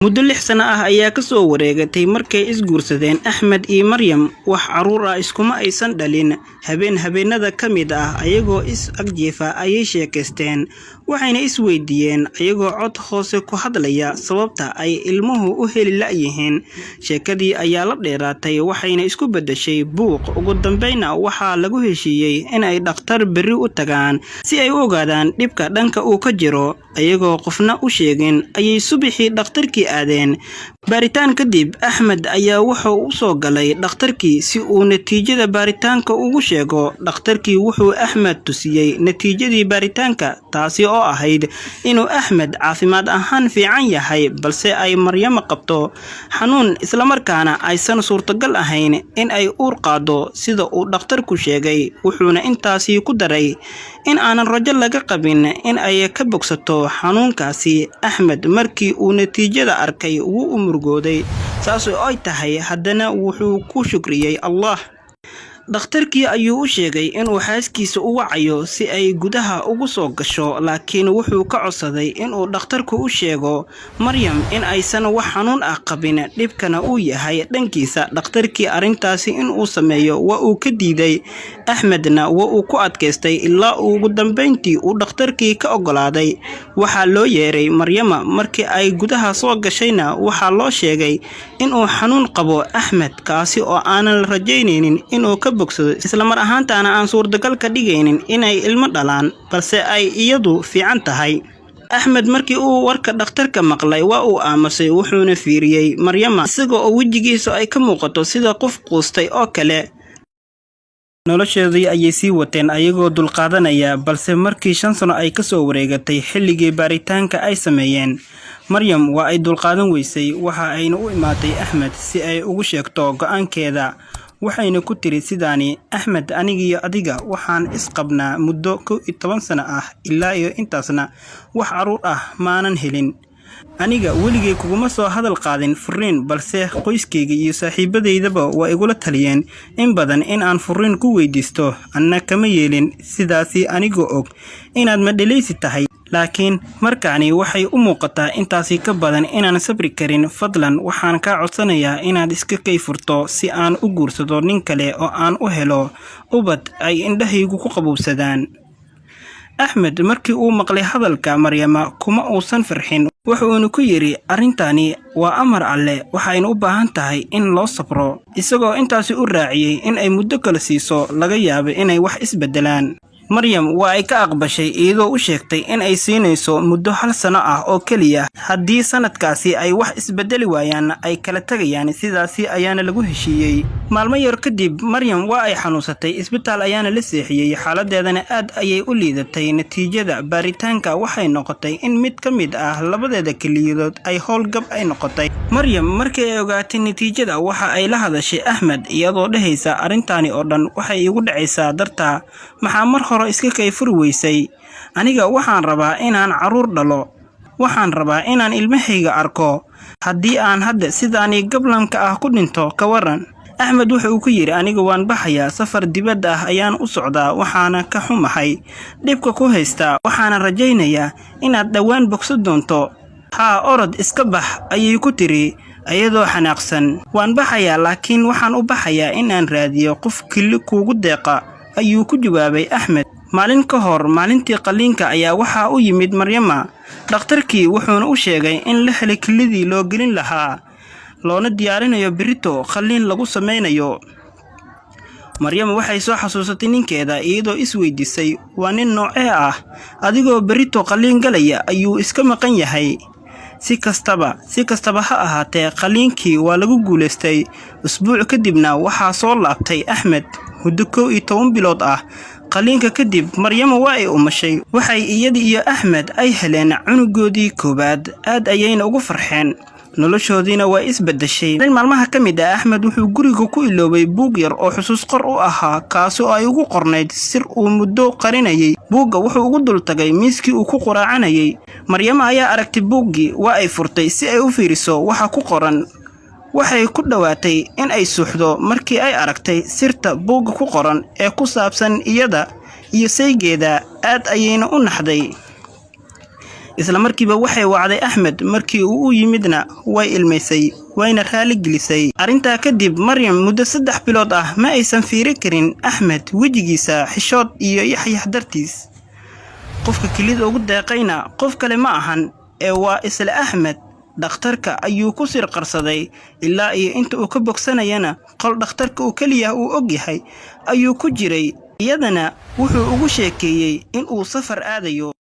Muddo 6 sano ah ayaa ka soo wareegatay markay is guursadeen Axmed iyo Maryam. Wax carruur ah iskuma aysan dhalin. Habeen habeenada ka mid ah, ayagoo is ag jiifa ayay sheekaysteen, waxayna is weydiiyeen ayagoo cod hoose ku hadlaya sababta ay ilmuhu u heli la'yihiin. Sheekadii ayaa la dheeraatay, waxayna isku beddeshay buuq. Ugu dambeynna waxaa lagu heshiiyey in ay dhakhtar berri u tagaan si ay u ogaadaan dhibka dhanka uu ka jiro. Ayagoo qofna u sheegin ayay subaxii dhakhtarkii aadeen. Baaritaan kadib, Axmed ayaa wuxuu u soo galay dhakhtarkii si uu natiijada baaritaanka ugu sheego. Dhakhtarkii wuxuu Axmed tusiyey natiijadii baaritaanka, taasi oo ahayd inuu Axmed caafimaad ahaan fiican yahay, balse ay Maryamo qabto xanuun, islamarkaana aysan suurtagal ahayn in ay uur qaaddo sida uu dhakhtarku sheegay. Wuxuuna intaasi ku daray in aanan rajo laga qabin in ay ka bogsato xanuunkaasi. Axmed markii uu natiijada arkay wuu u murugooday, saas oo ay tahay haddana wuxuu ku shukriyey Allah. Dhakhtarkii ayuu u sheegay inuu xaaskiisa u wacayo si ay gudaha ugu soo gasho, laakiin wuxuu ka codsaday inuu dhakhtarku u sheego Maryam in aysan wax xanuun ah qabin, dhibkana uu yahay dhankiisa. Dhakhtarkii arrintaasi inuu sameeyo waa uu ka diiday, Axmedna waa uu ku adkaystay ilaa ugu dambeyntii uu dhakhtarkii ka oggolaaday. Waxaa loo yeeray Maryama. Markii ay gudaha soo gashayna waxaa loo sheegay inuu xanuun qabo Axmed, kaasi oo aanan la rajaynaynin inuu ka bogsado, isla mar ahaantaana aan suurtagal ka dhigaynin inay ilmo dhalaan, balse ay iyadu fiican tahay. Axmed markii uu warka dhakhtarka maqlay waa uu aamusay, wuxuuna fiiriyey Maryama isaga oo wejigiisa ay ka muuqato sida qof quustay oo kale. Noloshoodii ayay sii wateen ayagoo dulqaadanaya, balse markii 5 sano ay ka soo wareegatay xilligii baaritaanka ay sameeyeen, Maryam waa ay dulqaadan weysay. Waxa ayna u imaatay Axmed si ay ugu sheegto go'aankeeda, waxayna ku tiri sidaani: "Axmed, anigiyo adiga waxaan isqabnaa muddo 11 sano ah, ilaa iyo intaasna wax carruur ah maanan helin. Aniga weligay kuguma soo hadal qaadin furiin, balse qoyskayga iyo saaxiibadaydaba waa igula taliyeen in badan in aan furiin ku weydiisto. Anna kama yeelin sidaasi, anigoo og inaad madhalaysi tahay, laakiin markaani waxay u muuqataa intaasi ka badan inaan sabri karin. Fadlan waxaan kaa codsanayaa inaad iska kay furto si aan u guursado nin kale oo aan u helo ubad ay indhahaygu ku qabowsadaan." Axmed markii uu maqlay hadalka Maryama kuma uusan farxin, wuxuuna ku yidhi: "Arrintani waa amar Alle, waxayna u baahan tahay in loo sabro," isagoo intaasi u raaciyey in ay muddo kale siiso, laga yaabo inay wax isbeddelaan. Maryam waa ay ka aqbashay, iyadoo u sheegtay in ay siinayso muddo hal sano ah oo keliya, haddii sanadkaasi ay wax isbeddeli waayaan ay kala tegayaan. Sidaasi ayaana lagu heshiiyey. Maalmo yar kadib Maryam waa ay xanuunsatay, isbitaal ayaana la seexiyey, xaaladeedana aad ayay u liidatay. Natiijada baaritaanka waxay noqotay in mid ka mid ah labadeeda keliyadood ay howlgab ay noqotay. Maryam markii ay ogaatay natiijada waxa ay la hadashay Axmed iyadoo dhehaysa: "Arrintaani oo dhan waxay iigu dhacaysaa dartaa. Maxaa mar hore iska kay furi weysay? Aniga waxaan rabaa inaan carruur dhalo, waxaan rabaa inaan ilmahayga arko. Haddii aan hadda sidaani gablanka ah ku dhinto, ka waran?" Axmed wuxa uu ku yidhi: "Aniga waan baxayaa, safar dibadda ah ayaan u socdaa, waxaana ka xumahay dhibka ku haystaa, waxaana rajaynayaa inaad dhowaan bogsan doonto. Haa, orod iska bax," ayay ku tiri iyadoo xanaaqsan. "Waan baxayaa, laakiin waxaan u baxayaa in aan raadiyo qof kili kuugu deeqa," ayuu ku jawaabay Axmed. Maalin ka hor maalintii qalliinka ayaa waxaa u yimid Maryama dhakhtarkii, wuxuuna u sheegay in la helay kilidii loo gelin lahaa, loona diyaarinayo berrito qalliin lagu samaynayo. Maryama waxay soo xasuusatay ninkeeda, iyadoo isweydiisay: "Waa nin noocee ah? Adigoo berrito qalliin galaya ayuu iska maqan yahay." Si kastaba ha ahaatee, qalliinkii waa lagu guulaystay. Usbuuc kadibna waxaa soo laabtay Axmed muddo 11 bilood ah. Qalliinka kadib Maryama waa ay umushay. Waxay iyadii iyo Axmed ay heleen cunugoodii koowaad, aad ayayna ugu farxeen, noloshoodiina waa isbeddeshay. Maalin maalmaha ka mid ah, Axmed wuxuu guriga ku iloobay buug yar oo xusuus qor u ahaa, kaasi oo ay ugu qornayd sir uu muddo qarinayay. Buugga wuxuu ugu dul tagay miiskii uu ku quraacanayay. Maryama ayaa aragtay buuggii, waa ay furtay si ay u fiiriso waxa ku qoran. Waxay ku dhowaatay in ay suuxdo markii ay aragtay sirta buugga ku qoran ee ku saabsan iyada iyo saygeeda. Aad ayayna u naxday. Isla markiiba waxay wacday Axmed. Markii uu u yimidna way ilmaysay, wayna raali gelisay. Arrintaa kadib Maryam muddo 3 bilood ah ma aysan fiiri karin Axmed wejigiisa, xishood iyo yaxyax dartiis. Qofka kelida ugu deeqayna qof kale ma ahan ee waa isla Axmed. Dhakhtarka ayuu ku sir qarsaday ilaa iyo inta uu ka bogsanayana qol dhakhtarka uu keliya uu og yahay ayuu ku jiray. Iyadana wuxuu ugu sheekeeyey in uu safar aadayo.